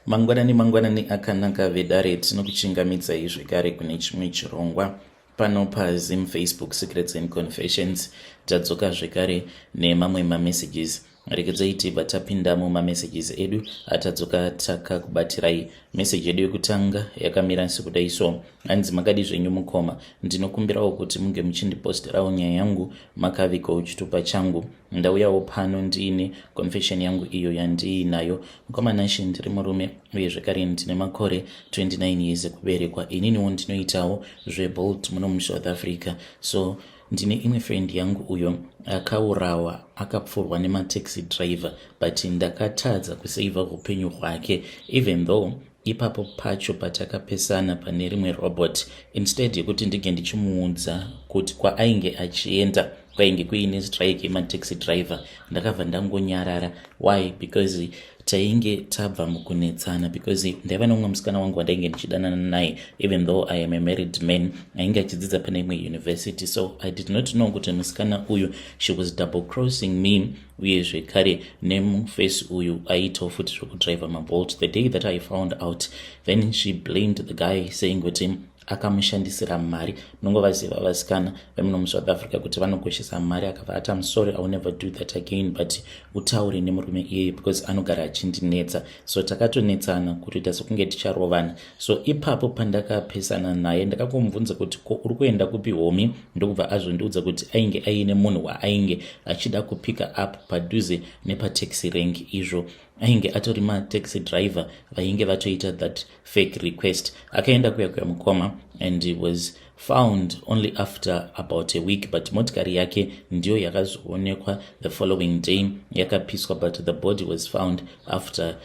Mangwanani mangwanani akanaka vedare, tinokuchingamidzai zvekare kune chimwe chirongwa pano paZim Facebook Secrets and Confessions. Tadzoka zvekare nemamwe mamessages. Regedzai tibva tapinda mumamessages edu atadzoka takakubatirai. Meseji yedu yekutanga yakamira sekudai so: hanzi, "Makadi zvenyu mukoma? Ndinokumbirawo kuti munge muchindiposterawo nyaya yangu makavigawo chitupa changu. Ndauyawo pano ndiine confession yangu iyo yandiinayo. Mukoma Nashe, ndiri murume uye zvekare ndine makore 29 years ekuberekwa. Ininiwo ndinoitawo zveBolt muno muSouth Africa. So ndine imwe friend yangu uyo akaurawa, akapfurwa nemataxi driver, but ndakatadza kuseivha upenyu hwake, even though ipapo pacho patakapesana pane rimwe robot. Instead yekuti ndinge ndichimuudza kuti kwaainge achienda kwainge kuine strike yemataxi driver, ndakabva ndangonyarara. Why? Because tainge tabva mukunetsana, because ndaiva nomumwe musikana wangu wandainge ndichidanana naye, even though I am a married man, ainge achidzidza pane imwe university. So I did not know kuti musikana uyu, she was double crossing me, uye zvekare nemufesi uyu aiitawo futi zvekudriver maBolt. The day that I found out, then she blamed the guy, saying kuti akamushandisira mari. Munongovaziva vasikana vemuno muSouth Africa kuti vanokoshesa mari. Akabva ati, 'Am sorry, I will never do that again, but utaure nemurume iyeye because anogara achindinetsa.' So takatonetsana kutoita sekunge ticharovana. So ipapo pandakapesana naye, ndakangomubvunza kuti, 'Ko uri kuenda kupi, homie?' Ndokubva azondiudza kuti ainge aine munhu waainge achida kupika up padhuze nepataxi rank, izvo ainge atori mataxi driver vainge vatoita that fake request. Akaenda kuya kuya, mukoma, and he was found only after about a week, but motikari yake ndiyo yakazoonekwa the following day yakapiswa, but the body was found after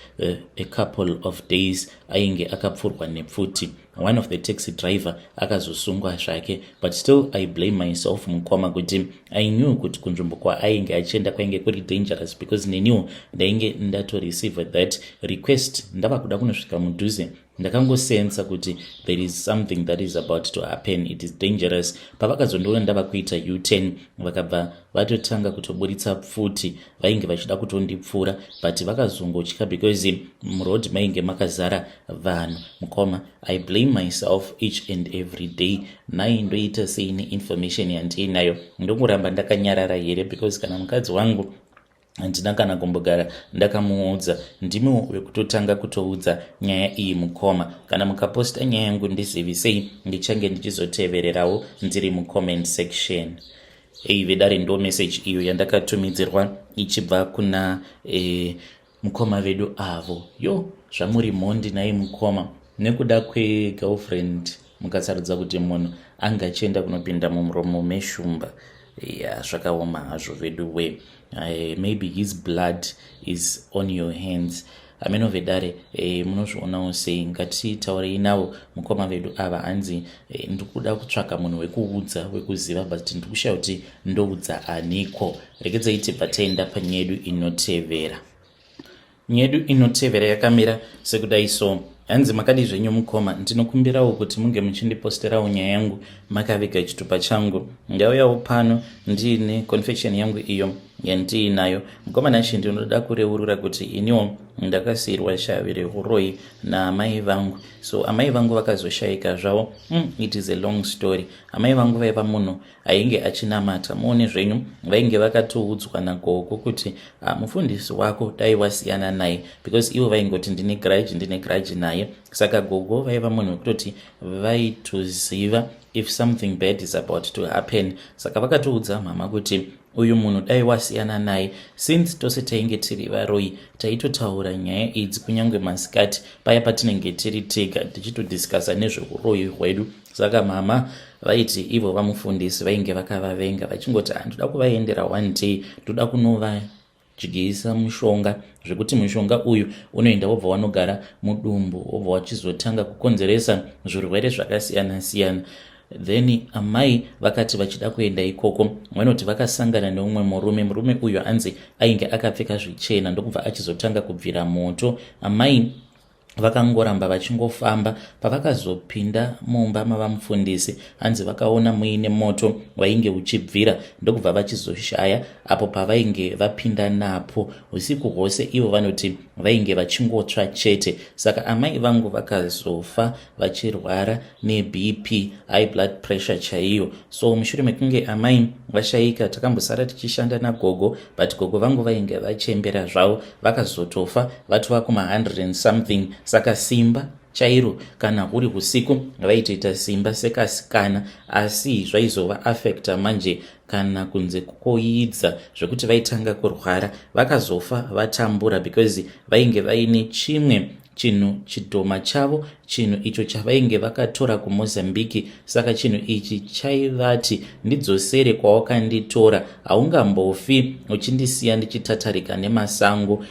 a couple of days. Ainge akapfurwa nepfuti. One of the taxi driver akazosungwa zvake, but still I blame myself, mukoma, kuti I knew kuti kunzvimbo kwaainge achienda kwainge kuri dangerous, because neniwo ndainge ndatoreceive that request. Ndava kuda kunosvika mudhuze, ndakangosensa kuti there is something that is about to happen. It is dangerous. Pavakazondiona ndava kuita U10, vakabva vatotanga kutoburitsa pfuti. Vainge vachida kutondipfura, but vakazongotya because muroad mainge makazara vanhu. Mukoma, I blame myself each and every day. Nai ndoita sei neinformation yandiinayo? Ndongoramba ndakanyarara here? Because kana mukadzi wangu handina kana kumbogara ndakamuudza. Ndimiwo wekutotanga kutoudza nyaya iyi, mukoma. Kana mukaposta nyaya yangu, ndizivisei, ndichange ndichizotevererawo ndiri mucomment section." Ei vedare, ndo message iyo yandakatumidzirwa ichibva kuna mukoma vedu avo. Yo, zvamuri mhondi nai mukoma, nekuda kwegirlfriend mukasarudza kuti munhu anga achienda kunopinda mumuromo meshumba. Ya, zvakaoma hazvo vedu we. Maybe his blood is on your hands. Ameno vedare, munozvionawo sei? Ngatitaurei navo mukoma vedu ava. Hanzi, "Ndikuda kutsvaka munhu wekuudza, wekuziva, but ndikushaya kuti ndoudza aniko." Regedzai tibva taenda panyedu inotevera. Nyedu inotevera yakamira sekudai so: hanzi, "Makadi zvenyu mukoma? Ndinokumbirawo kuti munge muchindiposterawo nyaya yangu makaviga chitupa changu. Ndauyawo pano ndiine confession yangu iyo yandiinayo. Mukoma Nashe, ndinoda kureurura kuti iniwo ndakasiyirwa shavi reuroyi naamai vangu. So amai vangu vakazoshayika zvavo. It is a long story. Amai vangu vaiva munhu ainge achinamata, muone zvenyu. Vainge vakatoudzwa nagogo kuti, 'Ah, mufundisi wako dai wasiyana naye,' because ivo vaingoti, 'Ndine grudge, ndine grudge naye.' Saka gogo vaiva munhu wekutoti vaitoziva if something bad is about to happen. Saka vakatoudza mama kuti, 'Uyu munhu dai wasiyana naye.' Since tose tainge tiri varoi, taitotaura nyaya idzi kunyange masikati paya patinenge tiri tega, tichitodiscussa nezveuroyi hwedu. Saka mama vaiti ivo vamufundisi vainge vakavavenga, vachingoti, 'Handoda kuvaendera one day, ndoda kunovadyisa mushonga, zvekuti mushonga uyu unoenda wobva wanogara mudumbu, wobva wachizotanga kukonzeresa zvirwere zvakasiyana-siyana.' Then amai vakati vachida kuenda ikoko, vanoti vakasangana neumwe murume. Murume uyu anzi ainge akapfeka zvichena, ndokubva achizotanga kubvira moto. Amai Vakangoramba vachingofamba. Pavakazopinda mumba mavamufundisi, hanzi vakaona muine moto wainge uchibvira, ndokubva vachizoshaya apo pavainge vapinda napo. Usiku hwose ivo vanoti vainge vachingotsva chete. Saka amai vangu vakazofa vachirwara neBP, high blood pressure chaiyo. So mushure mekunge amai vashayika, takambosara tichishanda nagogo, but gogo vangu vainge vachembera zvavo, vakazotofa vatova kuma100 and something. Saka simba chairo, kana huri usiku, vaitoita simba sekasikana, asi zvaizova affecta manje kana kunze kwoidza, zvekuti vaitanga kurwara. Vakazofa vatambura because vainge vaine chimwe chinhu, chidhoma chavo, chinhu icho chavainge vakatora kuMozambique. Saka chinhu ichi chaivati, "Ndidzosere kwawakanditora, haungambofi uchindisiya ndichitatarika nemasango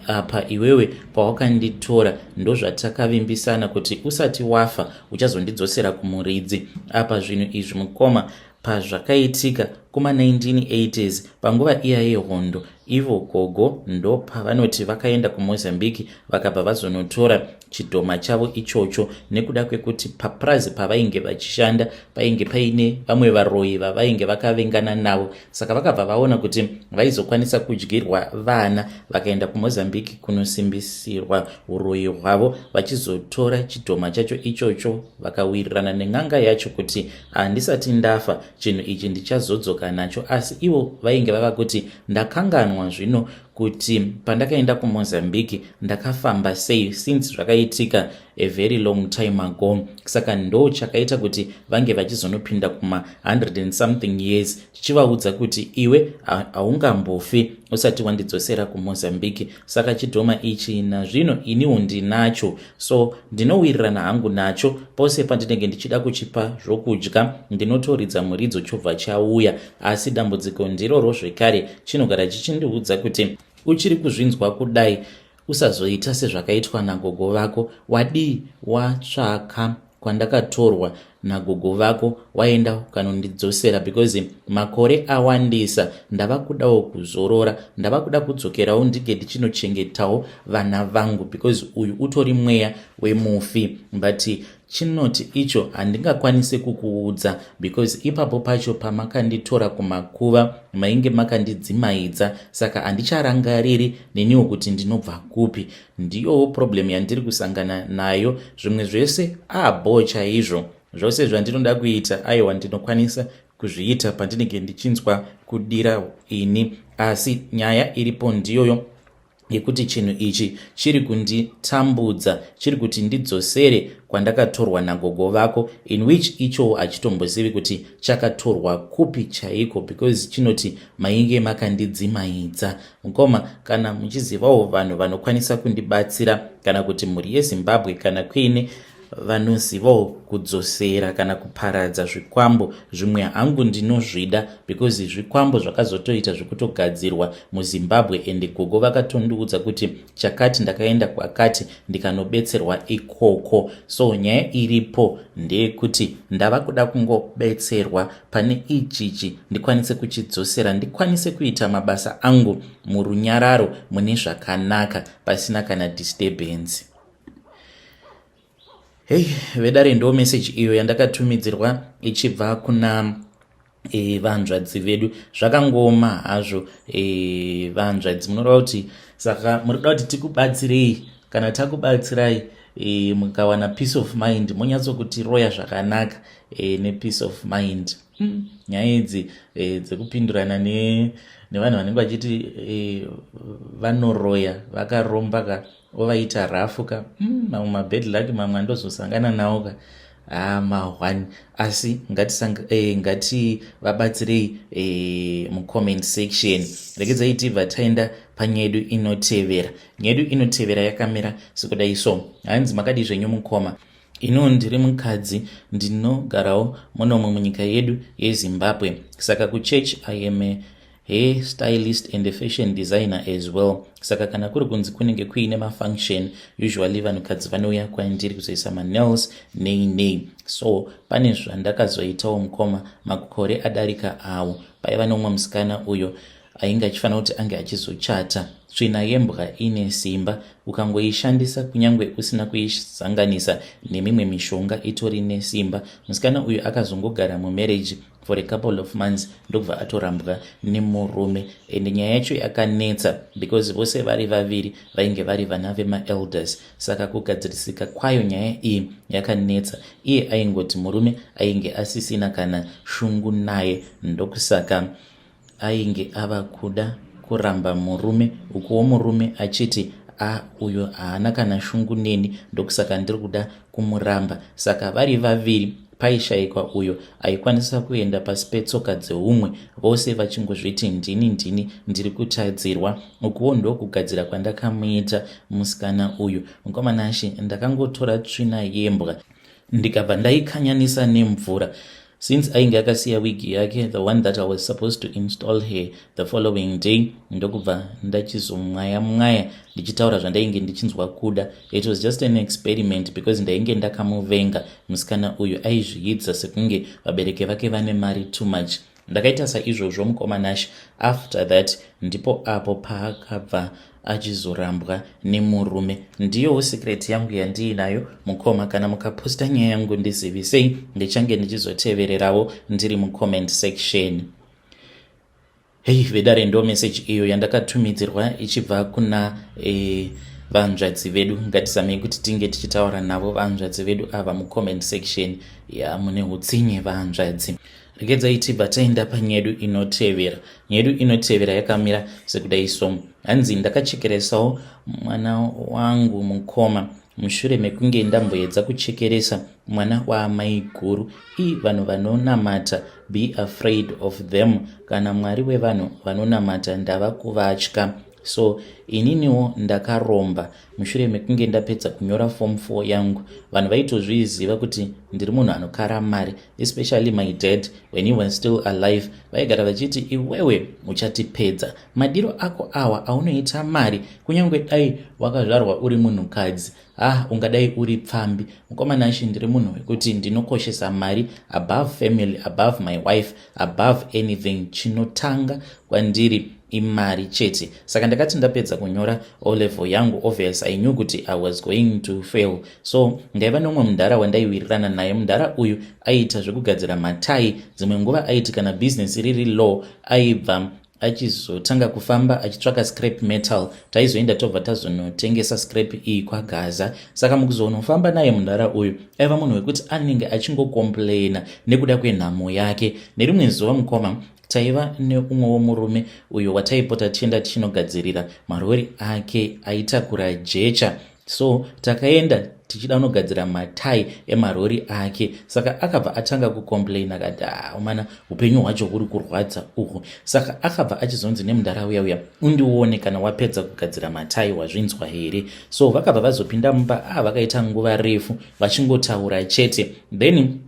apa. Iwewe pawakanditora ndozvatakavimbisana kuti usati wafa uchazondidzosera kumuridzi." Apa zvinhu izvi, mukoma, pazvakaitika kuma1980s, panguva iya yehondo, ivo gogo ndopavanoti vakaenda kuMozambique, vakabva vazonotora chidhoma chavo ichocho, nekuda kwekuti papurazi pavainge vachishanda painge paine vamwe varoyi vavainge vakavengana navo. Saka vakabva vaona kuti vaizokwanisa kudyirwa vana, vakaenda kuMozambique kunosimbisirwa uroyi hwavo, vachizotora chidhoma chacho ichocho. Vakawirirana nen'anga yacho kuti, "Handisati ndafa, chinhu ichi ndichazodzoka nacho." Asi ivo vainge vava kuti, "Ndakanganwa zvino kuti pandakaenda kuMozambique ndakafamba sei, since zvakaitika a very long time ago." Saka ndo chakaita kuti vange vachizonopinda kuma100 and something years, chichivaudza kuti, "Iwe haungambofi usati wandidzosera kuMozambique." Saka chidhoma ichi nazvino iniwo ndinacho, so ndinowirirana hangu nacho. Pose pandinenge ndichida kuchipa zvokudya, ndinotoridza muridzo, chobva chauya. Asi dambudziko ndiroro zvekare, chinogara chichindiudza kuti, "Uchiri kuzvinzwa kudai, usazoita sezvakaitwa nagogo vako. Wadii watsvaka kwandakatorwa nagogo vako, waenda ukanondidzosera, because makore awandisa, ndava kudawo kuzorora, ndava kuda kudzokerawo ndinge ndichinochengetawo vana vangu, because uyu utori mweya wemufi." But chinoti, "Icho handingakwanisi kukuudza, because ipapo pacho pamakanditora kumakuva mainge makandidzimaidza, saka handicharangariri neniwo kuti ndinobva kupi. Ndiyowo problem yandiri kusangana nayo. Zvimwe zvese abho chaizvo, zvose zvandinoda kuita, aiwa, ndinokwanisa kuzviita pandinenge ndichinzwa kudira ini. Asi nyaya iripo ndiyoyo yekuti chinhu ichi chiri kunditambudza, chiri kuti ndidzosere kwandakatorwa nagogo vako," in which ichowo hachitombozivi kuti chakatorwa kupi chaiko, because chinoti mainge makandidzimaidza. Mukoma, kana muchizivawo vanhu vanokwanisa kundibatsira, kana kuti mhuri yeZimbabwe, kana kuine vanozivawo kudzosera kana kuparadza zvikwambo, zvimwe hangu ndinozvida, because zvikwambo zvakazotoita zvekutogadzirwa muZimbabwe, ende gogo vakatondiudza kuti chakati, ndakaenda kwakati ndikanobetserwa ikoko. So nyaya iripo ndeyekuti ndava kuda kungobetserwa pane ichichi, ndikwanise kuchidzosera, ndikwanise kuita mabasa angu murunyararo, mune zvakanaka, pasina kana disturbance. Hei vedare, ndo meseji iyo yandakatumidzirwa ichibva kuna vanzvadzi vedu. Zvakangoma hazvo. Vanzvadzi, munoreva kuti saka muri kuda kuti tikubatsirei? Kana takubatsirai, mukawana peace of mind, monyatsokutiroya zvakanaka nepeace of mind. Nyaya idzi dzekupindurana nevanhu vanenge vachiti vanoroya, vakaromba ka, ovaita rafu ka, mamwe mabad luck mamwe andozosangana nawo ka, ma1. Asi ngativabatsirei mucomment section. Regedzai tibva taenda panyaya yedu inotevera. Nyaya yedu inotevera yakamira sekudai so. Hanzi, "Makadi zvenyu mukoma? Ino ndiri mukadzi, ndinogarawo munomo munyika yedu yeZimbabwe. Saka kuchurch I am a hair stylist and a fashion designer as well. Saka kana kuri kunzi kunenge kuine mafunction, usually vanhukadzi vanouya kwandiri kuzoisa manails nei nei. So pane zvandakazoitawo, mukoma, makore adarika awo. Paiva neumwe musikana uyo ainge achifanira kuti ange achizochata. Tsvina yembwa ine simba, ukangoishandisa kunyange usina kuisanganisa nemimwe mishonga itori nesimba. Musikana uyu akazongogara mumarriage for a couple of months, ndokubva atorambwa nemurume. And nyaya yacho yakanetsa because vose vari vaviri vainge vari vana vemaelders, saka kugadzirisika kwayo nyaya iyi yakanetsa. Iye aingoti murume ainge asisina kana shungu naye, ndokusaka ainge ava kuda kuramba murume. Ukuwo murume achiti, "A, uyo haana kana shungu neni, ndokusaka ndiri kuda kumuramba." Saka vari vaviri paishayikwa uyo aikwanisa kuenda pasi petsoka dzeumwe, vose vachingozviti, "Ndini, ndini ndiri kutadzirwa." Ukuwo ndokugadzira kwandakamuita musikana uyu, mukomanashi. Ndakangotora tsvina yembwa, ndikabva ndaikanyanisa nemvura. Since ainge akasiya wigi yake, the one that I was supposed to install her the following day, ndokubva ndachizomwaya mwaya ndichitaura zvandainge ndichinzwa kuda. It was just an experiment because ndainge ndakamuvenga musikana uyu. Aizviidza sekunge vabereki vake vane mari too much. Ndakaita saizvozvo, mukomanashi. After that ndipo apo paakabva achizorambwa nemurume. Ndiyowo secret yangu yandiinayo, mukoma. Kana mukaposta nyaya yangu, ndizivisei, ndichange ndichizotevererawo ndiri mucomment section. Hei vedare, ndo message iyo yandakatumidzirwa ichibva kuna vanzvadzi vedu. Ngatizamei kuti tinge tichitaura navo vanzvadzi vedu ava mucomment section. Ya, mune utsinye vanzvadzi. Regedzai tibva taenda panyedu inotevera. Nyedu inotevera yakamira sekudai so. Hanzi, "Ndakachekeresawo mwana wangu, mukoma, mushure mekunge ndamboedza kuchekeresa mwana waamai guru. I vanhu vanonamata, be afraid of them. Kana Mwari wevanhu vanonamata ndava kuvatya. So ininiwo ndakaromba mushure mekunge ndapedza kunyora Form 4 yangu. Vanhu vaitozviziva kuti ndiri munhu anokara mari, especially my dad when he was still alive. Vaigara vachiti, 'Iwewe uchatipedza, madiro ako awa aunoita mari. Kunyange dai wakazvarwa uri munhukadzi, ah, ungadai uri pfambi.' Mukomanashi, ndiri munhu wekuti ndinokoshesa mari above family, above my wife, above anything. Chinotanga kwandiri imari chete. Saka ndakati ndapedza kunyora O level yangu, obvious I knew kuti I was going to fail. So ndaiva nomumwe mudhara wandaiwirirana naye. Mudhara uyu aiita zvekugadzira matai. Dzimwe nguva aiti kana bhizinesi riri low, aibva achizotanga kufamba achitsvaka scrap metal. Taizoenda tobva tazonotengesa scrap iyi kwaGaza. Saka mukuzonofamba naye mudhara uyu, aiva munhu wekuti anenge achingocomplaina nekuda kwenhamo yake. Nerimwe zuva, mukoma, taiva neumwe womurume uyo wataipota tichienda tichinogadzirira marori ake aitakura jecha. So takaenda tichida kunogadzira matai emarori ake. Saka akabva atanga kucomplaina akati, "Ah, mana, upenyu hwacho huri kurwadza uhwu." Saka akabva achizonzi nemudhara uya uya, "Undione kana wapedza kugadzira matai, wazvinzwa here?" So vakabva vazopinda mumba. Ah, vakaita nguva refu vachingotaura chete. Then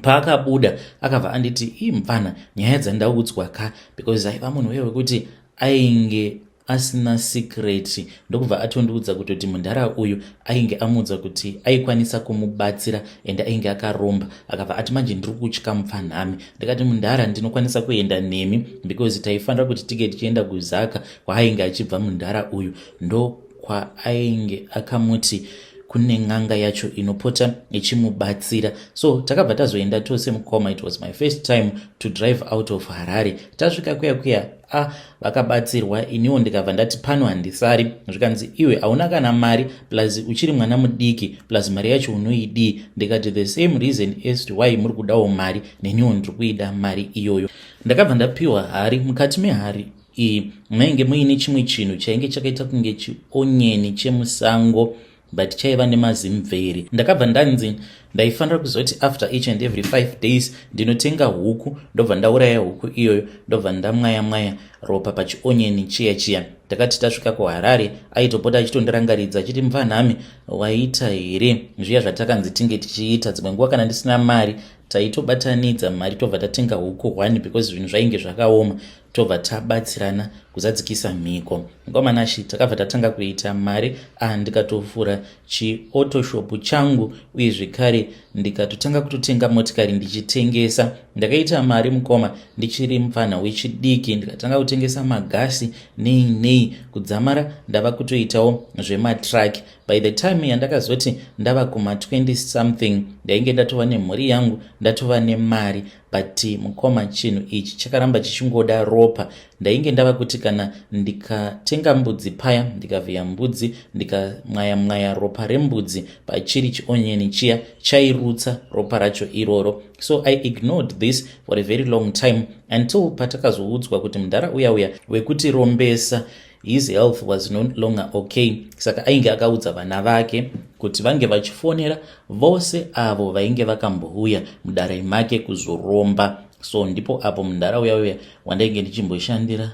paakabuda akabva anditi, "Imfana, nyaya dzandaudzwa ka," because aiva munhu uye wekuti ainge asina secret, ndokubva atondiudza kutoti mundara uyu ainge amuudza kuti aikwanisa kumubatsira ende ainge akaromba. Akabva ati, "Manje ndiri kutya, mupfanhami." Ndikati, "Mundara, ndinokwanisa kuenda nemi," because taifanira kuti tige tichienda kuZaka kwaainge achibva mundara uyu. Ndo kwaainge akamuti kune n'anga yacho inopota ichimubatsira. So takabva tazoenda tose, mukoma. It was my first time to drive out of Harare. Tasvika kuya kuya, a, vakabatsirwa. Iniwo ndikabva ndati, "Pano handisari." Zvikanzi, "Iwe hauna kana mari, plus uchiri mwana mudiki, plus mari yacho unoidii?" Ndikati, "The same reason as to why muri kudawo mari, neniwo ndiri kuida mari iyoyo." Ndakabva ndapiwa hari. Mukati mehari iyi mainge muine chimwe chinhu chainge chakaita kunge chionyeni chemusango, but chaiva nemazimveri. Ndakabva ndanzi ndaifanira kuzoti after each and every 5 days ndinotenga huku, ndobva ndauraya huku iyoyo, ndobva ndamwaya mwaya ropa pachionyeni chiya chiya. Ndakati tasvika kuHarare, aitopota achitondirangaridza achiti, "Mupfanhami, waita here zviya zvatakanzi tinge tichiita?" Dzimwe nguva kana ndisina mari, taitobatanidza mari, tobva tatenga huku 1 because zvinhu zvainge zvakaoma. Tobva tabatsirana kuzadzikisa mhiko. Mukoma Nashi, takabva tatanga kuita mari. Ah, ndikatofura chiautoshop changu uye zvekare ndikatotanga kutotenga motikari ndichitengesa. Ndakaita mari, mukoma, ndichiri mupfanha wechidiki. Ndikatanga kutengesa magasi nei nei, kudzamara ndava kutoitawo zvematruck. By the time yandakazoti ndava kuma 20 something, ndainge ndatova nemhuri yangu, ndatova nemari. But mukoma, chinhu ichi chakaramba chichingoda ropa. Ndainge ndava kuti kana ndikatenga mbudzi paya, ndikavhiya mbudzi, ndikamwaya mwaya ropa rembudzi pachiri chionyeni chiya, chairutsa ropa racho iroro. So I ignored this for a very long time until patakazoudzwa kuti mudhara uya uya wekuti rombesa, his health was no longer okay. Saka ainge akaudza vana vake kuti vange vachifonera vose avo vainge vakambouya mudare make kuzoromba. So ndipo apo mudhara uya uya wandainge ndichimboshandira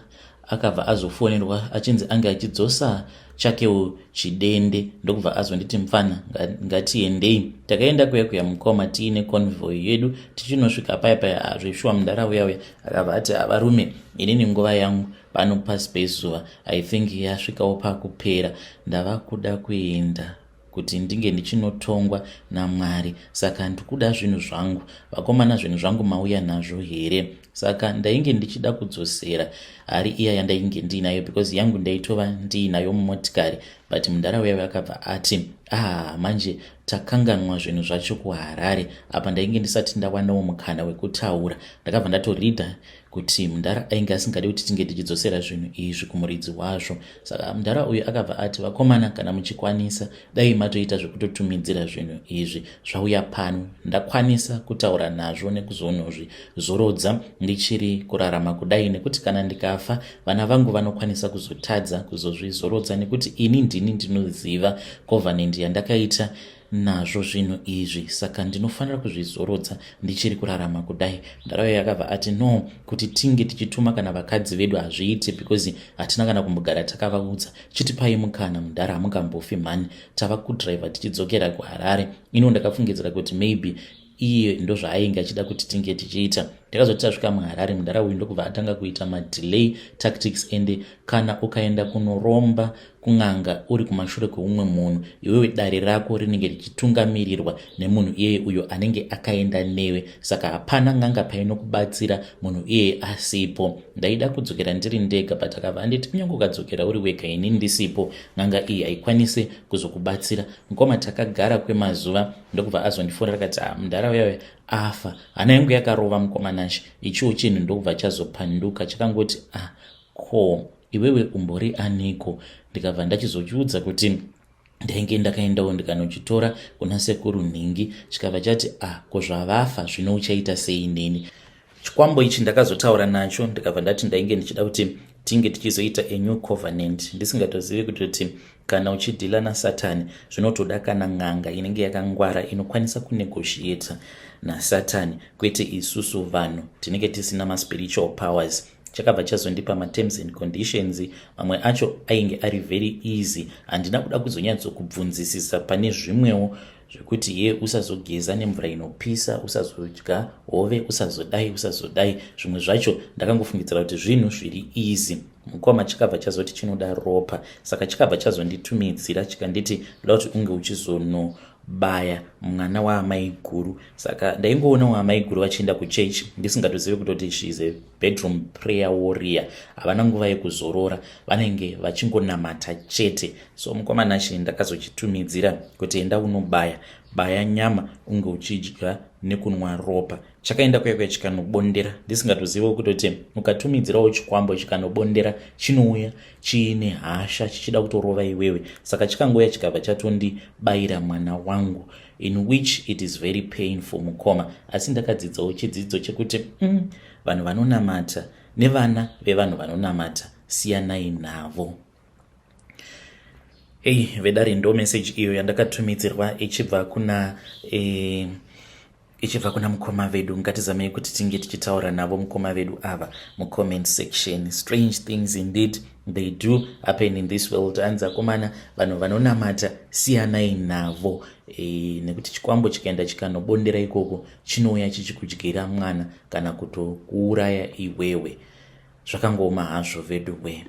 akabva azofonerwa achinzi ange achidzosa chakewo chidende, ndokubva azonditi, "Mufana, ngatiendei." Takaenda kuya kuya, mukoma, tiine convoy yedu. Tichinosvika paya paya, azveshuwa mudhara uya uya akabva ati, "Avarume, inini nguva yangu pano pasi pezuva, I think yasvikawo pakupera. Ndava kuda kuenda kuti ndinge ndichinotongwa naMwari. Saka ndikuda zvinhu zvangu. Vakomana, zvinhu zvangu mauya nazvo here?" Saka ndainge ndichida kudzosera hari iya yandainge ndiinayo, because yangu ndaitova ndiinayo mumotikari. But mudhara uya akabva ati, "Ah, manje takanganwa zvinhu zvacho kuHarare." Apa ndainge ndisati ndawanawo mukana wekutaura. Ndakabva ndatoridha kuti mudhara ainge asingadi kuti tinge tichidzosera zvinhu izvi kumuridzi wazvo. Saka mudhara uyu akabva ati, "Vakomana, kana muchikwanisa, dai matoita zvekutotumidzira zvinhu izvi zvauya pano. Ndakwanisa kutaura nazvo nekuzonozvizorodza ndichiri kurarama kudai, nekuti kana ndikafa, vana vangu vanokwanisa kuzotadza kuzozvizorodza, nekuti ini ndini ndinoziva covenant yandakaita nazvo zvinhu izvi. Saka ndinofanira kuzvizorodza ndichiri kurarama kudai." Mudhara uyo yakabva ati, "No, kuti tinge tichituma kana vakadzi vedu hazviiti, because hatina kana kumbogara takavaudza. Chitipai mukana, mudhara, hamungambofi mhani." Tava kudhiraivha tichidzokera kuHarare. Ino ndakafungidzira kuti maybe iye ndo zvaainge achida kuti tinge tichiita. Takazoti tasvika muHarare, mudhara uyu ndokubva atanga kuita madelay tactics. Ende kana ukaenda kunoromba kun'anga uri kumashure kweumwe munhu, iwewe dare rako rinenge richitungamirirwa nemunhu iyeye uyo anenge akaenda newe. Saka hapana n'anga painokubatsira munhu iyeye asipo. Ndaida kudzokera ndiri ndega, but akabva anditi, "Kunyange ukadzokera uri wega, ini ndisipo, n'anga iyi haikwanisi kuzokubatsira." Mukoma, takagara kwemazuva, ndokubva azondifonera akati, "Ah, mudhara uyayo afa." Hana yangu yakarova, mukoma Nashe. Ichiwo chinhu ndokubva chazopanduka, chakangoti, "Ah, ko iwewe umbori aniko?" Ndikabva ndachizochiudza kuti ndainge ndakaendawo ndikanochitora kuna sekuru nhingi. Chikabva chati, "Ah, ko zvavafa zvino uchaita sei neni?" Chikwambo ichi ndakazotaura nacho, ndikabva ndati ndainge ndichida kuti tinge tichizoita a new covenant, ndisingatozivi kutoti kana uchidhila nasatani zvinotoda kana n'anga inenge yakangwara inokwanisa kunegotiata nasatani, kwete isusu vanhu tinenge tisina maspiritual powers. Chakabva chazondipa materms and conditions. Mamwe acho ainge ari very easy, handina kuda kuzonyatsokubvunzisisa. Pane zvimwewo zvekuti ye usazogeza nemvura inopisa, usazodya hove, usazodai, usazodai. Zvimwe zvacho ndakangofungidzira kuti zvinhu zviri easy. Mukoma, chakabva chazoti chinoda ropa. Saka chakabva chazonditumidzira, chikanditi ndoda kuti unge uchizonobaya mwana waamai guru. Saka ndaingoona waamai guru vachienda kuchechi, ndisingatozivi kutoti she is a bedroom prayer warrior. Havana nguva yekuzorora, vanenge vachingonamata chete. So mukoma Nashe, ndakazochitumidzira kuti enda unobaya baya nyama, unge uchidya nekunwa ropa. Chakaenda kuya kuya chikanobondera, ndisingatoziviwo kutoti ukatumidzirawo chikwambo chikanobondera, chinouya chiine hasha chichida kutorova iwewe. Saka chikangouya, chikabva chatondibayira mwana wangu, in which it is very painful, mukoma. Asi ndakadzidzawo chidzidzo chekuti vanhu vanonamata nevana vevanhu vanonamata, siyanai navo. Ei vedare, ndo message iyo yandakatumidzirwa ichibva kuna mukoma vedu. Ngatizamei kuti tinge tichitaura navo mukoma vedu ava mucomment section. Strange things indeed, they do happen in this world. Anzi, akomana, vanhu vanonamata siyanai navo, nekuti chikwambo chikaenda chikanobondera ikoko, chinouya chichikudyira mwana kana kutokuuraya iwewe. Zvakangooma hazvo veduwe.